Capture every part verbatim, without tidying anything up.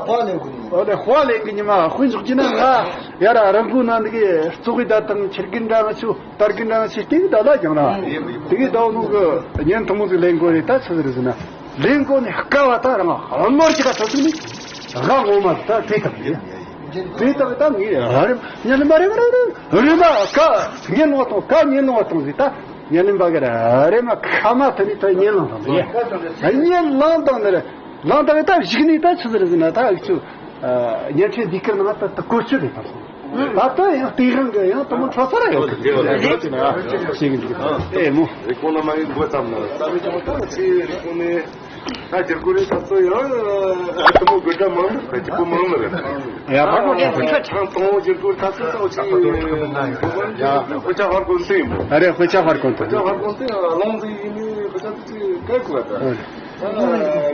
དཔའ་ལས་དགོས་ནི། ཨོ་ལེ་དཔའ་ལས་གི་ཉི་མ་དཔེ་འཇོག་གི་ན་ང་ཡ་ར་རང་གོ་ན་འདི་གི་གཙོ་གི་ད་དང་ཁྱེར་གི་འདྲ་ང་ཆུ་དར་གི་འདྲ་ང་ཆུ་སྟེང་གི་ད་ལ་ཀྱང་ར་དེ་གི་ད་ནུ་གི་ཉན་ཐུ་མོ་ཟིག་ལེན་དགོས་རེད། ད་ཆི་ཟིག་རེད་ཟེར་ན་ལེན་དགོས་ནི་དཀའ་བ་ད་རང་ཨ་ནོར་གྱི་ད་ཆ་ཚུགས་ནི་རང་ངོ་མ་ད་དེ་དང་ཡིན། དེ་ལྟ་བུ་ད་ངས་ར་རེམ་ཉ་ལེན་པ་རེམ་རེམ་རེམ་མ་ཀ་ཉན་ལོང་བ་དང་ཀ་ཉན་ལོང་བ་དང་ཟིག་ད་ཉ་ལེན་པ་གི་ར་རེམ་མ་ཁ་མ་ཐ་ནི་ད་ཉན་ལོང་དང་ཟིག་ཉན་ལོང་དང་ནི་རེ་ལོང་ད་གི་ད་གཞིག་ནི་ད་ཆི་ཟིག་རེད་ཟེར་ན་ད་ཨུ་ཆུ་ཉན་ཆེ་འདི་ཀར་ནང་ད་ད་གོ་ཆོད་རེད་ད་སོང་། ད་ལྟ་ཡང་དེ་རང་གི་ཡང་དུ་མོ་འཕྲོ་ས་ར་ཡོད་གི་ཞིག་འདུག་ཨེ་མོ། རིག་པོ་ན་མ་ཡིན་མགོ་ཙམ་ན་ས་མི་ཅང་ད་ཚེ་རིག་པོ་ནི། ད་རྒྱུ་སྐོར་རེ་ད་ཚོ་ཡང་དུ་མོ་དགོད་སྒྲ་མང་ནི་རྒྱུ་སྐོར་མང་ནི་རེད། ཡ་ཧ་གོ་ཆ་ཚང་དང་རྒྱུ་སྐོར་ད་ཚོ་ཚོ་ཆི་དཔེ་ཆ་ཧར་གོན་སུ་ཡིན་པོ། ཨ་རེ་དཔེ་ཆ་ཧར་གོན་དུ། དཔེ་ཆ་ཧར་གོན་དུ་ལོང་ཟིག་ཡིན་ནི་དཔེ་ཆ་ཚོ་ཚི་གལ་གོ་བ་ད།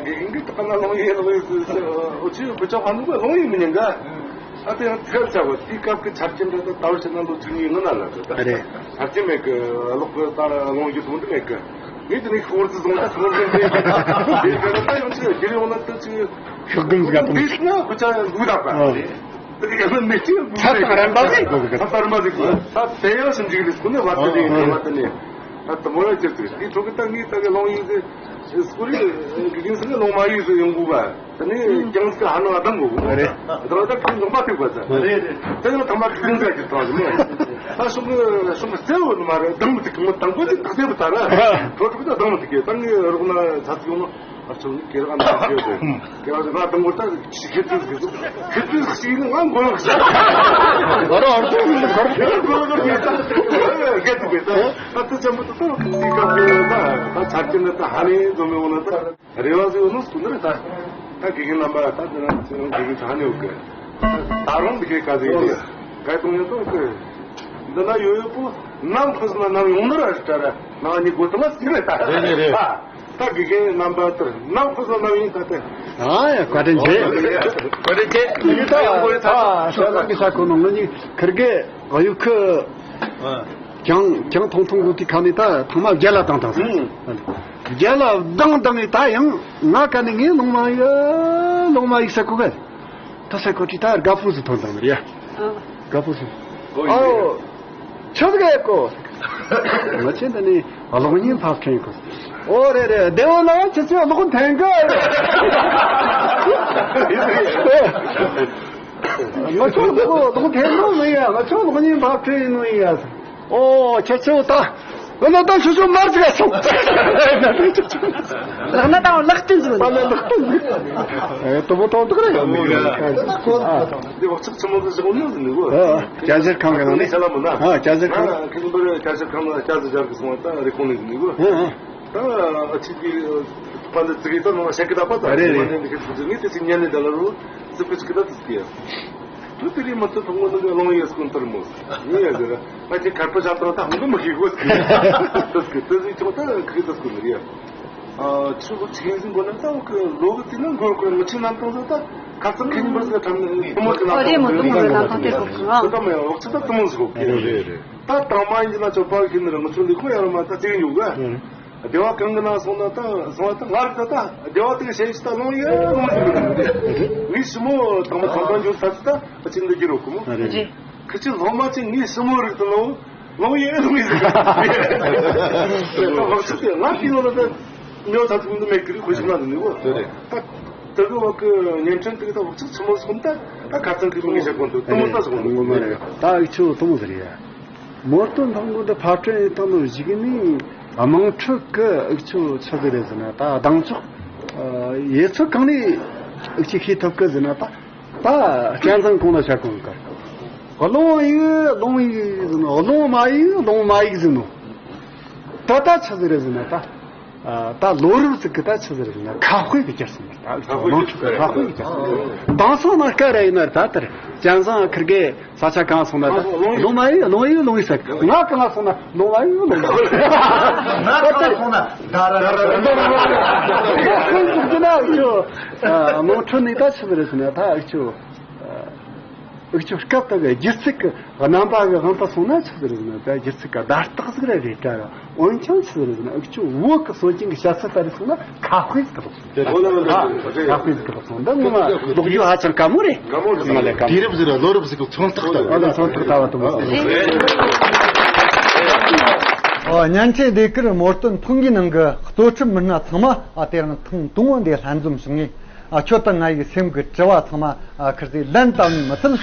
དགེ་རྒན་གི་ཐོག་ན་ལོང་ཡེ་ལོང་ཡེ་ཟིག་འོ་ཆི་དཔེ་ཆ་ཧར་ནི་གོ་ལོང་ཡེ་མི་ཉན་ག་ཨ་དེ་ཡང་ཐལ་ཆ་བ་དེའི་སྐབས་ཀྱི་ཆ་རྐྱེན་འདྲ་ད་ལྟ་བ་བྱས་ན་ལོ་བཅུ་གཉིས་སྔོན་ན་ལ་རེད། ཆ་རྐྱེན་མེད་གི་ལོག་གི་ད་ལོང་རྒྱུ་དོན་དུ་མེད་གི་ངས་དེ་ནས་ཤོར་དུ་སོང་ད་ཐོན་རྒྱུ་དེ་དེ་ག་ད་ཡང་ཆི་རྒྱུ་ཡོང་ན་ད་ཆི་ཤོག་གུམ་ཟིག་ག་དུང་དེ་ན་ཁུ་ཆ་ཡང་འགུག་ད་པ་དེ་ག་ན་མི་ཆི་ཚ་དང་རན་པ་ཟིག་གོ་གི་ཚ་དང་རན་པ་ཟིག་གོ་ད་དེ་ཡང་ཞིམ་ཅིག་རེད་སྐུ་ནས་བར་དུ་དེ་ཡིན་ད་དེ་ནས་ད་དུ་མོ་ཡང་ཅིར་ཅིག་དེ་ཚོ་གི་ད་ངས་ད་གི་ལོང་ཡིན་ཟེ་སྐུ་རི་གི་གིན་ཟིག་ལོང་མ་ཡིན་ཟེ་ཡོང་དགོས་པ། ད་ནི་ཀྱང་སྐད་ཧ་ནོ་ཨ་དམ་གོ་གོ་རེད། ད་ད་ཁྱོད་ནོག་པ་ཐུག་པ་ད་རེད་རེད། ད་ཡང་ཐ་མ་ཁྱོད་ཀྱང་ཀྱི་ཐང་མེད། ད་ཤོག་གི་ཤོག་གི་རྩེ་བོ་ནི་མ་རེད་དང་མི་ཐུག་གི་མོ་དང་པོ་དེ་ཐག་རྩེ་བོ་ད་ར་གྲོ་གྲོགས་ད་དང་མི་ཐུག་གི་ད་ངའི་རོགས་ན་ཚ་ཐུག་ཡོང་ན་ཨ་ཚོ་ནི་ཁྱེད་རང་ཨ་མ་ཐུག་ཡོད་རེད། ཁྱེད་རང་ང་དང་པོ་ད་ཤི་ཁྱེད་ཚོས་གི་ཁྱེད་ཚོས་ཤི་ནི་ང་མགོ་ལོག་ཤི་ང་རང་ཨ་ཚོ་ནི་གར་ཁྱེད་མགོ་ལོག་གི་ད་གལ་ཏེ་གི་ད་ད་ཚོ་ཆེན་པོ་ད་ད་ཤི་ཁ་ད་ད་ཚ་ཁྱེད་ནི་ད་ཧ་ནི་འཛོམས་མི་འོང་ན་ད། རེ་བ་ཟེར་བ་ནི་སྐུ་ན་རེ་ད། ད་དགེ་རྒན་རྣམ་པ་ད་དེ་རང་ཚོ་རང་དགེ་རྒན་ཚོ་ཧ་ནེ་ཡོད་གི། ད་རང་འདི་གའི་ག་ཟེར་ཡོད་གི། ག་གཏོང་ཡོད་དོ་གི། འདི་ན་ཡོད་ཡོད་པོ་ནམ་ཁོ་སི་ན་ནམ་ཡོང་ནི་ར་ད་ར་ནང་ནི་དགོད་དུ་ལ་ཟིན་རེད་ད། རེད་རེད་རེད། ད་ད་དགེ་རྒན་རྣམ་པ་ད་ནམ་ཁོ་སི་ན་ནམ་ཡིན་ད་ད། ཨ་ཡ་བཀའ་དྲིན་ཆེ། བཀའ་དྲིན་ཆེ། ཡིན་ད་ཡོང་གི་རེད་ད། ཨ་ཤ་ཟ་གི་ཤ་ཁོ་ནང་ལ་ནི་ཁིར་གེ་གཡུ་ཁུ། ཨ། གྱང་གྱང་ཐུང་ཐུང་གི་དེ་ཁ་ནས་ད་ཐང་མ་རྒྱ་ལ་བཏང་བཏང་ཟེར། ཨུམ། རྒྱ་ལ་བཏང་བཏང་ནས་ད་ཡང་ང་ཀ་ནས་ངས་ལོང་མ་ཡིག་ལོང་མ་ཡིག་ཟེར་གོ་ག་ད་ཟེར་གོ་དྲི་ད་དགའ་པོ་ཟིག་ཐོན་བཏང་ནི་རེད་ཡ། དགའ་པོ་ཟིག་ཨོ། ཆོ་ཟིག་ཡ་གོ་ང་ཆེན་ད་ནི་གློག་བརྙན་ཕབ་མཁན་གོ་ཨོ་རེད་རེད། བདེ་བོ་ལ་ཁྱེད་ཚོས་གློག་འཐེན་གི་ང་ཚོ་གློག་གློག་འཐེན་ནོ་ནི་ཡ། ང་ཚོ་གློག་བརྙན་ཕབ་མཁན་ཡིན་ནོ་ཡ། ཨོ་ཁྱེད་ཚོ་ད། ཨ་ན་ད་ཁྱེད་ཚོ་མར་ཟིག་སོང་། ལག་ན་ད་ལག་སྟོན་ཟིག་ཨ་ན་ལག་སྟོན་ཟིག་ཨེ་དུ་བོ་ཐོང་དུ་ར་ཡོད་ནི་ཡོད། འདི་བག་ཆགས་ཆི་མོ་ཟིག་ཟིག་ནི་ཟིག་ནི་གོ་ཨ་ཨ་སྐྱ་སེར་ཁང་གི་ནང་ནས། ཨ་སྐྱ་སེར་ཁང་། ཁྱེད་ཚོ་སྐྱ་སེར་ཁང་ལ་སྐྱ་སེར་སྦྱར་གི་སོང་བ་ད་རེ་ཁོང་ནས་ཟིག་ནི་གོ་ཨ་ཨ། ད་ཨ་ཅིག་གི་པ་འདི་ཙི་གི་ད་ནང་བཤད་གི་ད་པ་ད་རེད་རེད། མ་ནས་འདི་གི་ཚོ་ངས་དེ་ཅིག་ཉན་ནས་ད་ལ་རུ་ཙི་གི་ཅིག་གི་ད་ཙི་གི་ཡ། དུ་དེ་རིང་མ་ཐུ་ཐུང་ངོ་ནང་གི་ལོང་ཡེ་སྐུ་མཐར་མོ་ངས་ཡ་གི་ང་ཅིག་ཁར་པ་ཞབས་ཏང་ད་ཧུང་གི་མ་ཤེས་གོ་ཙི་གི་ཙི་གི་ཙི་གི་ཅོ་ད་ཁི་ད་སྐུ་མི་རེད་ཡ། ཨ་ཆུ་གི་ཆེན་ཟིན་གོ་ན་ད་འོ་གི་ལོ་གི་དེ་ན་འགོར་གོ་ང་ཆི་ནམ་ཐོང་ཟ་ད་ཁ་ཚང་ཁི་ཉིན་པ་ཟ་ཁྲམ་ནི་ཏུ་མོ་ཅི་ནམ་ཨ་རེད་མོ་ཏུ་མོ་ཟ་ནམ་ཐོང་དེ་གོ་གི་ཨ། ད་མ་ཡ་འོག་ཆི་ད་ཏུ་མོ་ཟ་གོ་གི་རེད་རེད། ད་དང་མ་ཡིན་ན་ཅོ་པ་གི་ནི་ར་ང་ཆུ་ལི་ཁོ་ཡ་ར་མ་ད་ཅི་ཡོད་ག། སྡེ་བ་གང་གི་ནང་སོང་ན་ད་སོང་བ་ད་ང་ར་ད་ད་སྡེ་བ་དེ་གི་ཞེ་ཞི་ད་ལོང་ཡེ་ལོང་ཡེ་ངའི་ཞི་མོ་དང་མ་དང་པ་འཇུ་ས་ད་ད་ཅི་འདི་གི་རོ་ཀུ་མོ་རེད། ཁི་ཅི་ལྷོ་མ་ཅི་ངའི་ཞི་མོ་རིག་ད་ལོང་ལོང་ཡེ་ལོང་ཡེ་ཟེར་ད་བག་ཆགས་དེ་ང་ཤི་ལོ་ད་མྱོ་ད་ཐུང་འདི་མེད་གི་རི་ཁོ་ཞིག་ན་འདི་ནི་གོ་ད་ད་གི་བ་གི་བརྙན་འཕྲིན་དེ་གི་ད་བག་ཆགས་ཆི་མོ་སོང་ད་ད་ཁ་ཚང་གི་མི་ངེ་ཞག་གོ་འདུག་ཏུ་མོ་ད་སོང་འདུག་ངོ་མ་རེད། ད་ཨི་ཆུ་ཏུ་མོ་ཟེར་ཡ། མོར་ཏོ་མཐོང་གོ་འདི་ཕབ་སྐྲུན་ཡིན་སྟངས་ནོ་གཞིགས་ནི་དམངས་ཁྲོད་ཀྱི་ཨུག་ཆོ་ཆི་ཟིག་རེད་ཟེར་ན་ད་གདངས་ཚོགས་ཡེ་ཚོ་གང་ནས་ཨུག་ཆོ་ཤེས་ཐུབ་གི་ཟེར་ན་ད་ད་སྐྱ་འཛང་གོང་ལ་བྱ་གོང་ག་ལོང་ཡིག་ལོང་ཡིག་ཟེར་ནོ་ལོང་མ་ཡིག་ལོང་མ་ཡིག་ཟེར་ནོ་ད་ད་ཆི་ཟིག་རེད་ཟེར་ན་ད། ད་ལོ་རབས་ཙིག་གི་ད་ཆི་ཟེར་ན་ཁ་དཔེ་གི་གྱར་སོང་ད་ལོ་ཁ་དཔེ་གི་གྱར་སོང་། དང་སང་ན་སྐད་ར་ཡིན་ན་ད་ལྟར་ཅན་བཟང་ཁིར་གེ་ས་ཆ་གང་སོང་ན་ད་ལོ་མ་ཡིན་ལོ་ཡིན་ལོ་ཡིན་ཟེར། ང་གང་སོང་ན་ལོ་མ་ཡིན་ལོ་ཡིན། ང་གང་སོང་ན་ད་ར་ར་ར་ར་ཁོང་ཚོ་ན་ཨུ་ཆོ་མོ་ཁྲོ་ནི་ད་ཆི་ཟེར་ན་ད་ཨུ་ཆོ། འུ་ཆོ་སྐབས་དང་གི་སྒྱུ་རྩལ་གི་རྣམ་པ་གི་དབང་དུ་སོང་ན་ཆི་ཟིག་རེད་ཟེར་ན། ད་སྒྱུ་རྩལ་གི་བརྡ་རྟགས་ཟིག་ར་རེད་དྲ་ར། འོན་ཀྱང་ཆི་ཟིག་རེད་ཟེར་ན། འུ་ཆོ་བོད་གི་སྲོལ་རྒྱུན་གི་བཤད་ཚུལ་ལྟར་སོང་ན་ཁ་དཔེ་ཟིག་ལོག་སོང་། ཁ་དཔེ་ཟིག་ལོག་སོང་། འདི་ངོ་མ་ལོག་རྒྱུ་ཧ་ཅང་དཀའ་མོ་རེད། དཀའ་མོ་རེད། ང་ལ་དཀའ་མོ། དུས་རབས་ཟིག་ར་ལོ་རབས་ཟིག་གི་མཚོན་རྟགས་ལྟ་བུ། ཨ་ལ་མཚོན་རྟགས་ལྟ་བུ་དུ་མ། ཨོ། བརྙན་འཕྲིན་ཟློས་གར་མོ་བསྟན་ཕུན་གྱི་ནང་གི་གཙོ་ཁྲིད་མི་སྣ་ཚང་མ། ཨ། དེ་རིང་ཐེངས་དང་པོ་འདི་ལྷན་འཛོམས་བྱུང་ངས། ཨ། ཁྱོད་དང་ང་ཡི་སེམས་ཀྱི་དྲི་བ་ཚང་མ། ཨ། ཁིར་ཚོས་ལན་བཏབ་ནས་མི་ཚད།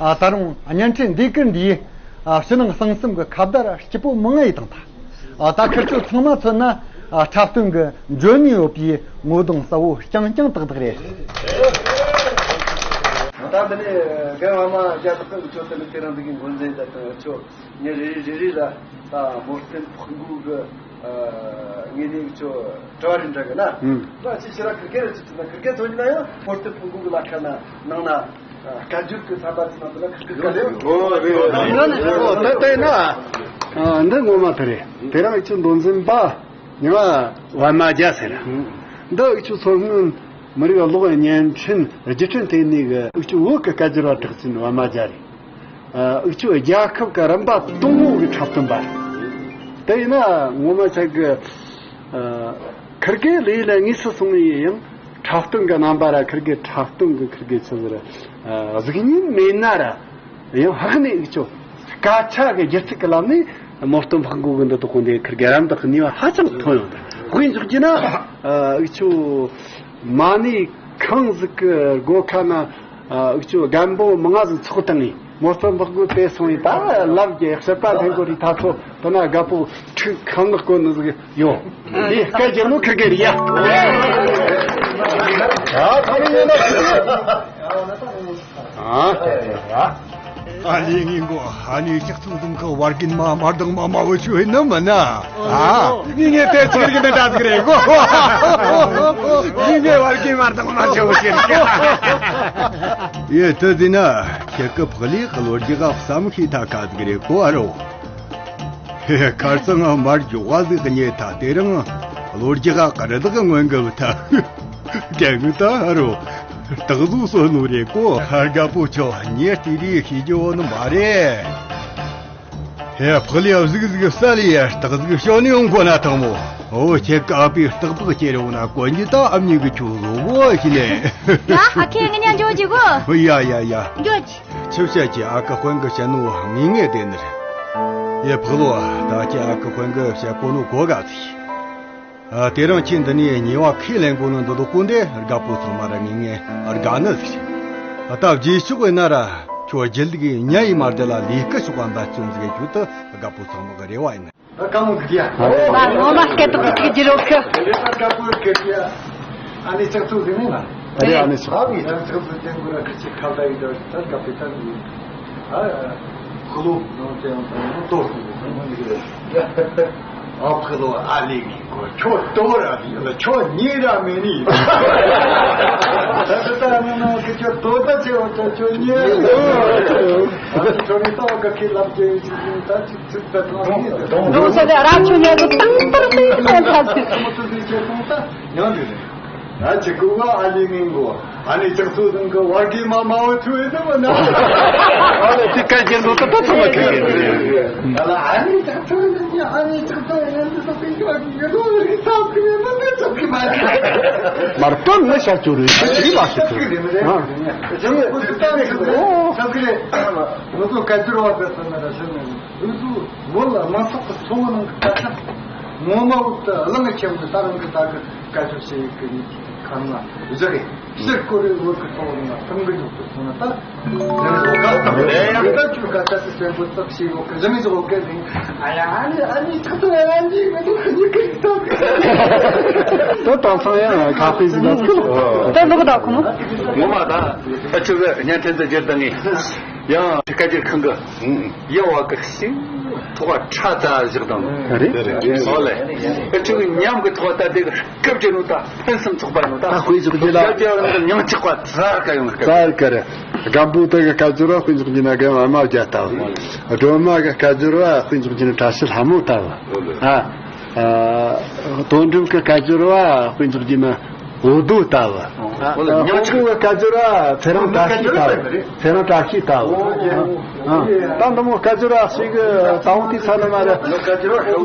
ཨ། ད་རུང་བརྙན་འཕྲིན་ཟློས་གར་འདིའི། ཨ། ཕྱི་ནང་གསང་གསུམ་གྱི་ཁ་བརྡ་ར་སྐྱིད་པོ་མང་ང་ཡི་དང་ད། ཨ། ད་ཁིར་ཚོ་ཚང་མ་མཚོན་ན། ཨ། འཁྲབ་སྟོན་གྱི་འཇོན་ནུས་ཡོད་པའི་ངོ་གདོང་གསལ་བོ་རྐྱང་རྐྱང་ཏག་ཏག་རེད། ད་འདི་ནས་རྒན་བ་མ་རྒྱ་ཐག་གི་ཁྱོད་དེ་ནི་དེ་རིང་འདི་གི་འགོ་འཛིན་དང་ཁྱོད། ཉིན་རེ་རེ་རེ་ལ་ད་མོ་བསྟན་ཕག་མགོ་གི་ཨ་ངེད་གཉིས་ཚོ་དྲི་བ་རེ་འདྲ་གི་ན། ཨུམ། ད་ཅི་ཕྱིར་ཁིར་གེ་རེ་ཅི་ཅི་ན་ཁིར་གེ་ཚོ་ཉིད་ན་ཡང་མོ་བསྟན་ཕག་མགོ་གི་ལ་ཁ་ན་ནང་ན་ཨ་སྐད་སྒྱུར་གི་ཚན་པ་ཅི་ན་དེ་ན་ཁིར་གེ་ག་ལེ། ཨོ་རེད། ཨོ་ད་ལྟ་ཡིན་ན། ཨ། འདི་ངོ་མ་དེ་རེད། དེ་རིང་ཨུ་ཆོ་མདོ་འཛིན་པ་ཉི་མ་པད་མ་རྒྱལ་ཟེར། ཨུམ། འདི་ཨུ་ཆོ་མཚོ་སྔོན་མི་རིགས་གློག་བརྙན་འཕྲིན་བརྒྱུད་འཕྲིན་ལྟེ་གནས་གི་ཨུ་ཆོ་བོད་གི་སྐད་སྒྱུར་བ་གྲགས་ཅན་པད་མ་རྒྱལ་རེད། ཨ། འུ་ཆོ་རྒྱལ་ཁབ་ཀྱི་རིམ་པ་དང་པོ་གི་འཁྲབ་སྟོན་པ། དེ་ཡིན་ན་ངོ་མ་ཆ་གི། ཨ། ཁིར་གེ་ལས་ལ་དངོས་སུ་སོང་ཡི་ཡང་འཁྲབ་སྟོན་གྱི་རྣམ་པ་ར་ཁིར་གེ་འཁྲབ་སྟོན་གྱི་ཁིར་གེ་ཆི་ཟེར། ཨ། གཟུགས་བརྙན་མེད་ན་ར་ཡང་ཧག་ནས་འུ་ཆོ་སྐད་ཆ་གི་སྒྱུ་རྩལ་གྱི་ལམ་ནས་མོ་བསྟན་ཕག་མགོ་གི་འདི་དག་གོ་འདི་ཁིར་གེ་རམ་འདེགས་ནུས་པ་ཧ་ཅང་ཐོན་ཡོང་། དཔེ་འཇོག་རྒྱུ་ན། ཨ། འུ་ཆོ་མ་ཎི་ཁང་ཟིག་གི་སྒོ་ཁ་ན། ཨ། འུ་ཆོ་རྒན་པོ་མང་ང་ཟིག་ཚོགས་བཏང་ངས་མོ་བསྟན་ཕག་མགོ་དེ་སོང་ཡི་ད་ལབ་རྒྱུ་ཡག་བཤད་པ་ལྷན་གོ་རི་ཐ་ཚོ་དེ་ན་རྒད་པོ་ཁྲིག་ཁང་ལག་གོ་ནི་ཟིག་ཡོད། དེ་སྐད་རྒྱག་ནོ་ཁིར་གེ་རེད་ཡ། ཨ། ད་མི་ཉན་ན་ཁིར་གེ། ཨ། ཨ་ལས་ངན་གོ། ཨ་ནི་ལྕགས་ཚང་དང་གི་བར་གིན་མ་མར་དང་མ་མ་བུ་ཆུ་ཧེ་ནམ་མ་ན། ཨ། ངས་ངས་དེ་ཚིག་རིག་ནི་འདྲ་ཟིག་རེད་གོ། ངས་ངས་བར་གིན་མར་དང་མ་ཆུ་ཧེ་ནམ། ཡེ་དེ་ཟིན་ན་ཁྱེད་ཀི་ཕག་ལས་གི་ལོ་རྒྱུས་ག་བསམ་ཤེས་ཐ་ཁ་ཟིག་རེད་གོ། ཨ་རོ། ཧེ། ཁར་སང་མར་འཇོག་བ་ཟིག་རྙེད་ཐལ། དེ་རིང་ལོ་རྒྱུས་ག་རི་དྭགས་མངོན་གི་བུད་ཐལ། རྒན་ངི་ད་ཨ་རོ། སྟག་གཟུགས་སོ་ནོ་རེད་གོ། ཧར་དགའ་པོ་ཆོ་ཉེ་ལྟས་རེ་ཤེས་རྒྱུ་བོ་ནི་མ་རེད། ཧེ། ཕག་ལས་གཟིག་གཟིག་ས་ལས་སྟག་གཟིག་ཤོ་ནི་ཡོང་གོ་ན་ཐང་མོ། ཨོ་ཁྱེད་ཀ་པའི་སྟག་ཕག་ཁྱེར་ཡོང་ན་གོན་རྒྱུ་ད་ཨ་མྱེས་གི་ཁྱོ་བཟོ་བོ་ཞིག་ནས། ཡ། ཨ་ཁེ་ངི་ཉ་འཇོག་གི་གོ། ཡ་ཡ་ཡ། འཇོག་གི། ཆི་བཤད་ཀྱི་ཨ་ཁུ་དཔོན་གི་བཤད་ནོ་ངེས་ངེས་དེ་ནི་རེད། ཡེ་ཕག་ལོ། ད་ཁྱེད་ཨ་ཁུ་དཔོན་གི་བཤད་གོ་ནོ་གོ་ག་ཚིག། ཨ། དེ་རིང་ཁྱེད་འདི་ནས་ཉེས་པ་ཁས་ལེན་གོ་ནོ་འདི་དོ་ཀུན་དེ་རྒད་པོ་ཚང་མ་ར་ངེས་ངེས་དགའ་ནི་ཟིག་རེད། ད་རྗེས་ཕྱོགས་ཡིན་ན་ར་ཁྱོད་རྒྱུད་ལུགས་ཉ་ཡི་མ་བདེ་ལ་ལས་ཀ་ཤོག་པ་འབད་བརྩོན་ཟིག་རྒྱུ་དེ་རྒད་པོ་ཚང་མ་གི་རེ་བ་ཡིན། ད་གང་མོ་གི་ཡ། ང་ངོ་མ་སྐད་ཏོག་ཏོག་ཅིག་བརྗེ་རོགས་ཁི། རེ་ད་དགའ་པོ་སྐད་ཡ། ཨ་ནི་ལྕགས་ཚོ་ཟིན་ནས་ན། ཨ་རེ་ཨ་ནི་ལྕགས། ཨ་བི་ད་ལྕགས་ཚོ་ཅན་གུ་ར་ཁི་ཅིག་ཁ་ད་ཡི་ད་ད་དགའ་པོ་ད་ཡི། ཨ་ཁུ་ལོ་ནོ་ཅན་ནོ་ཏོ་སི་ནོ་ནི་གི་ཨ་ཁུ་ལོ་ཨ་ལེ་གི་གོ་ཁྱོད་ཏོ་ར་བི་ལ་ཁྱོད་ཉེ་ར་མེ་ནི། ད་ད་ད་ནི་ནོ་གི་ཁྱོད་ཏོ་ད་ཆེ་བ་ད་ཁྱོད་ཉེ་ར། ཨ་ཁྱོད་ནི་ཏོ་ག་ཁི་ལབ་ཅེ་ཅི་ད་ཅི། ཅིག་ད་ཐང་ནི་ད་ཏོ་ས་དེ་ར་ཆུ་ནས་གི་ཏང་ཏང་ཏང་ཏང་ཏང་ཏང་། ཏོ་ཏོ་ཟིག་ཅེ་སོང་ད་ཉང་དུ་ནི། ཨ་ཅེ་ཀུ་བ་ཨ་ལི་ངིང་གོ། ཨ་ནི་ལྕགས་ཚོ་ཟིང་གི་བར་གི་མ་མ་བོ་ཆུ་ཡི་ད་མ་ན། ཨ་ལ་དེ་སྐད་ཅན་དུ་ད་ད་ཚང་མ་ཁེ་ཁེ་རེད། ཨ་ལ་ཨ་ནི་ལྕགས་ཚོ་ཟིང་གི་ཨ་ནི་ལྕགས་ཚོ་ཡང་དུ་ད་པེ་ཀི་བ་གི་ཡོད་དོ་རི་ས་གི་ཡོད་དོ་དེ་ཚོ་གི་མ་རེད། མར་པ་ནི་ཤར་ཆུ་རེད་ཤར་ཆུ་རེད་མ་ཤར་ཆུ་རེད། ཨ། ཇམ་ཡོད་དུ་ད་ནི་ཤར་ཆུ་རེད། ང་ཚོ་སྐད་སྒྱུར་བ་དེ་ཚོ་ན་ར་ཤར་ནས། འུ་ཚོ་བོད་ལ་དམངས་ཚོགས་ཀྱི་འཚོ་བ་ནང་གི་སྐད་ཆ་ངོ་མ་འུ་ཚོ་གླང་གི་ཁྱེར་ནས་ད་རང་གི་ད་གི་སྐད་ཆ་བཤད་ཡི་གི་ནི་ཁ་ན་བཞག་གི་ཕྱིར་ཀོ་རེ་བོད་ཀྱི་འཚོ་བ་ནང་ལ་ཐང་གི་འཇུག་ཏུ་སོང་ན་ད་ནི་བཟོ་ག་ད་ཡང་ད་ཆུ་ག་ད་སི་སེམས་པོ་ཙག་ཤེས་བོ་གི་ལི་མི་བཟོ་གི་ནི་ཨ་ཡ་ཨ་ནི་ཨ་ནི་ཁ་ད་ཨ་ནི་མི་དུ་ཁ་ནི་ཀི་ད་ད་དང་ཚང་ཡང་ཁ་ཕི་ཟི་ད་ད་ལོག་ད་ཁོ་མོ་ངོ་མ་ད་ཨ་ཆུ་གི་ཉན་ཐེན་ད་རྒྱུ་ད་ངེས། ཡང་སྐད་སྒྱུར་ཁང་གི་ཡང་བ་གི་ཤིང་ཐོག་ཁྲ་ད་བཞག་དང་། རེད། ཨོ་ལེ། ཨ་ཆུ་གི་ཉམས་གི་ཐོག་ད་དེ་གི་སྐབས་ཀྱི་ནོ་ད་ཕུན་སུམ་ཚོགས་པ་ནོ་ད། ད་དཔེ་འཇོག་རྒྱུ་ལ། སྐབས་ཀྱི་ནོ་ད་ཉམས་ཆག་པ་ཚར་ག་ཡོང་གི། ཚར་ག་རེད། རྒད་པོ་དེ་གི་སྐད་སྒྱུར་བ་དཔེ་འཇོག་རྒྱུ་ན་རྒན་བ་མ་བརྒྱ་ལྟ་བུ། སྒྲོལ་མ་གི་སྐད་སྒྱུར་བ་དཔེ་འཇོག་རྒྱུ་ན་བཀྲ་ཤིས་ལྷ་མོ་ལྟ་བུ། ཨ། ཨ། དོན་གྲུབ་གི་སྐད་སྒྱུར་བ་དཔེ་འཇོག་རྒྱུ་ན། འོ་དོ་ལྟ་བུ། ཨ། ཨོ་ལ། ཨ། ཉག་ཆ། ཧོང་ཀོང་གི་སྐད་ཅོར་ར་ཚེ་རིང་བཀྲ་ཤིས་ལྟ་བུ། ཚེ་རིང་བཀྲ་ཤིས་ལྟ་བུ། ཨ། ཨ། ད་འདི་མོ་སྐད་ཅོར་ར་ཞིག་ད་འོང་དུས་ས་ནི་མ་རེད། ཨ།